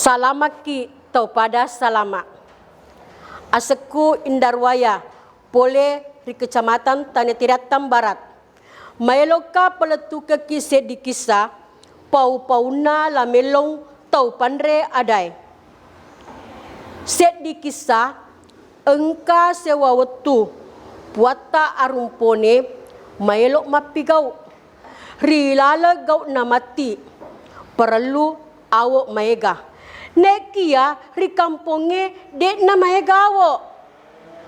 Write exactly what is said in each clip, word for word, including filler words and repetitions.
Salamakki tau pada salama. Asekku Indarwaya, pole ri Kecamatan Tanetirattang Barat. Maelokka palettukekki seddi kissa pau-paunna La Mellong tau panre adae. Seddi kissa, engka sewa wettu Puatta Arumpone maelo mappigau. Ri laleng gau'na matti, parellu awo maega. Nekia ri kampongnge de'na maega awo.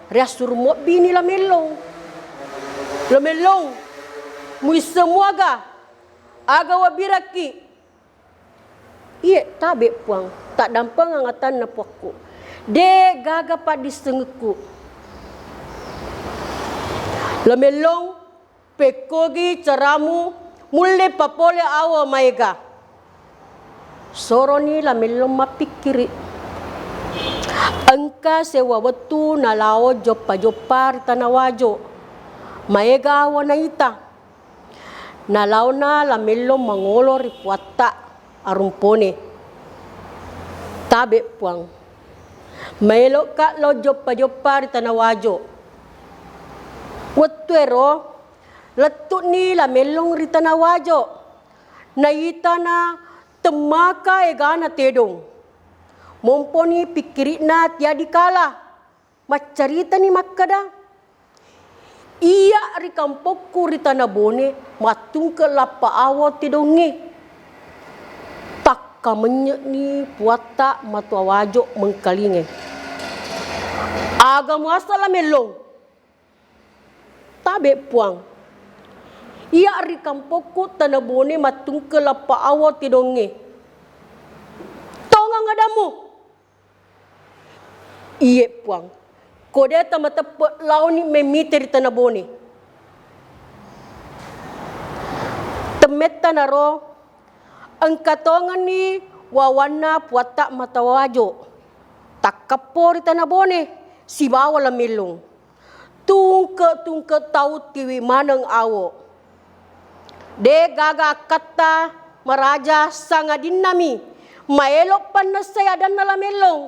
Riassuru mobbini La Mellong. La Mellong, muisseng muaga? Aga wabbirakki? Iye, tabe Puang, taddampengang atanna Puakku. De gaga paddissengekku. La Mellong, pekkogi caramu mulle papole awo maega. Soroni La Mellong mappikkiri. Engka sewa wettu nalao joppa-joppa ri Tana Wajo. Maega awo naita. Nalaona La Mellong mangolo ri Puatta Arumpone. Tabe Puang. Maelokka lao joppa-joppa ri Tana Wajo. Wettuero, lettu'ni La Mellong ri Tana Wajo. Naitana temmaka egana tedong. Momponi pikkiri'na tiadi kala. Maccaritani makkeda, "Iyya ri kampokku ri Tana Bone mattungke lappa awo tedongnge." Takkamennye'ni Puatta Matoa Wajo mengkalingai. "Aga muaseng La Mellong?" "Tabe Puang. Iyya ri kampokku Tana Bone mattungke lappa awo tedongnge." "Tongeng adammu?" "Iye Puang, ko de tamateppe laoni memmite ri Tana Bone." Temmettanaro engka tongenni wawanna Puatta Matoa Wajo takkappo ri Tana Bone sibawa La Mellong. Tungke-tungke tau tiwi maneng awo. De gaga akkatta maraja, sangadinnami maelo pannessai adanna La Mellong.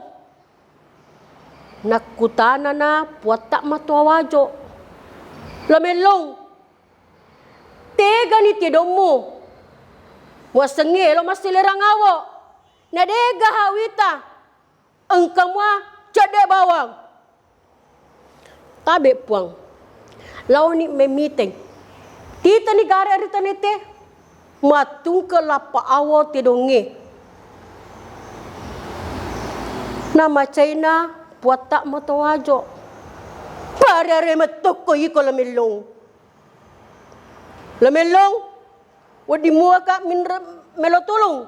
Nakkutanana Puatta Matoa Wajo, "La Mellong, tegani tedommu? Muasengnge elo masselerang awo. Na de gaga hawita. Engka mua cedde bawang." "Tabe Puang, laoni memmiteng. Titani gare ri tanete, mattungke lappa awo tedongnge." Namacaina Puatta Matoa Wajo, "Parere mettokko iko La Mellong. La Mellong, wedding muaka minre melo tulung.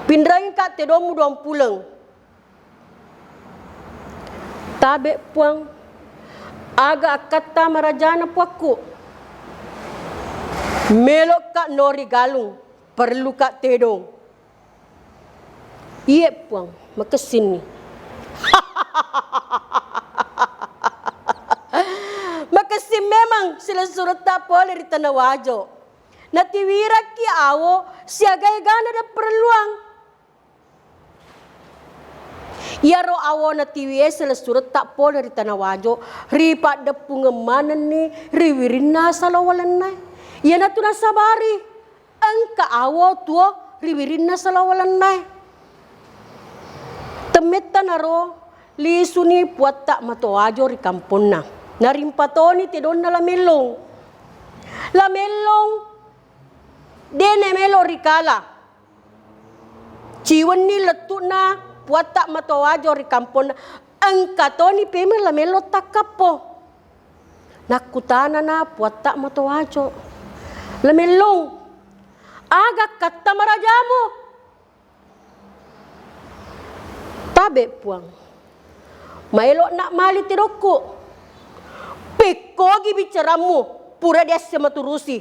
Pinrengka tedommu duang puleng." "Tabe Puang, aga akkatta marajana Puakku?" "Meloka nori galung, perluka tedong." "Iye Puang, makessinni." Makessing memang silessuretta pole ri Tana Wajo. Natiwirakki awo siaga egana de parelluang. Iyaro awo natiwie silessuretta pole ri Tana Wajo, ripaddeppungeng manenni ri wirinna salowalennae. Iyanatu nasabari engka awo tuo ri wirinna salowalennae. Temmettanaro lisuni Puatta Matoa Wajo ri kamponna. Narimpatoni tedonna La Mellong. La Mellong de namelo rikala. Ciwenni lettu'na Puatta Matoa Wajo ri kamponna, engka toni pemeng La Mellong takkappo. Nakkutanana Puatta Matoa Wajo, "La Mellong, aga katta marajamu?" "Tabe Puang, maelona mali tedokku." "Pekkogi bicarammu, pura diasse maturusi.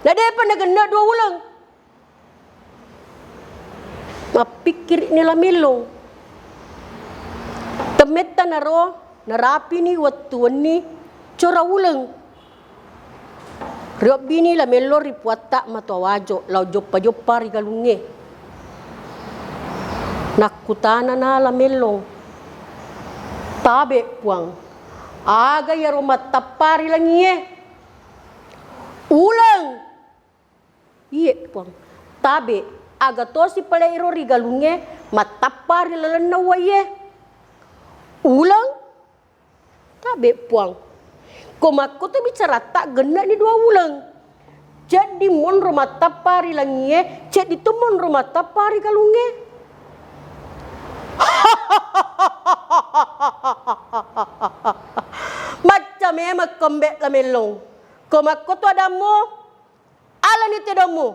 Na depa nagenne dua uleng." Mappikkiri'ni La Mellong. Temmettanaro narapini wettu wenni cora uleng. Riobbini La Mellong ri Puatta Matoa Wajo lao joppa-joppa ri galungnge. Nakkutanana La Mellong, "Tabe, Puang, aga iyaro mattappa ri langie?" "Uleng." "Iye, Puang." "Tabe, aga tosi pale iro ri galungnge mattappa ri lalenna uwaie?" "Uleng." "Tabe, Puang. Ko makkoto bicaratta, genne'ni dua uleng. Ceddi monro mattappa ri langie, ceddi to monro mattappa ri galungnge." Macca memeng ko Mbe La Mellong. "Ko makkoto adammu, alani tedommu."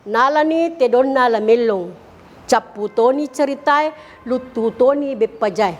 Nalani tedonna La Mellong. Cappu toni ceritae, luttu toni beppa jae.